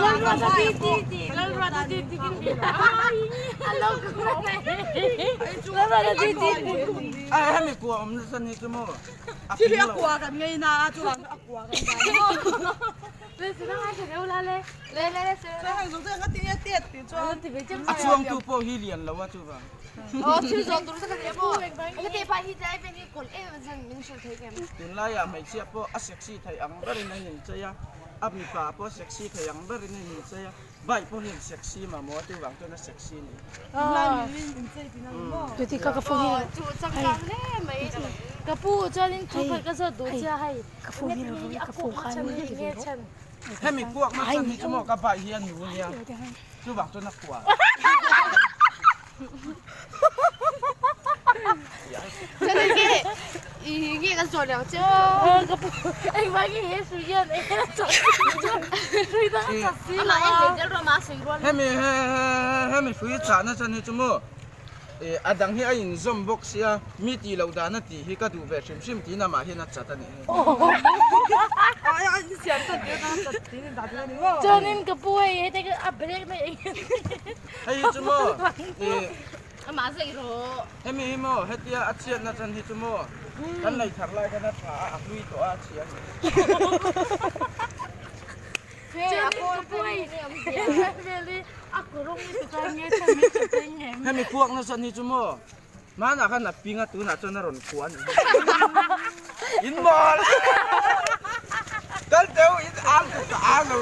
Lalruata ti ti ti Lalruata ti ti ti Lalruata ti ti ti. A hemi kua awm nasa ni chu maw? A ping lo. Kua kan ngei na a chuan a kua kan A chuangtu pawh hi lian lo a chuvang. Tunlaiah hmeichhia pawh a sexy thei ang berin an inchei a, a mipa pawh sexy thei ang berin an inchei a, bike pawh hian sexy mamawh a chuvang chuan a sexy a ni. Hemi kuakna chan hi chu maw ka bike hi a nu nia chuvang chuan a kua. Hemi hemi hrui chahna chan hi chu maw ih a dang hi a inzawm bawk sia mi tih loh dan a tih hi ka duh ve hrim hrim tiin amah hian a chat a nih hi. Hei hi chu maw ih hemi hi maw hetia a chhiatna chan hi chu maw kan lei thar lai khan a tha a a hlui tawh a a chhia a ni. Hemi kuakna chan hi chu maw hmanah khan a ping a tunah chuan a rawn kua a ni. In mawl! Kal teu in ang ka ang lo.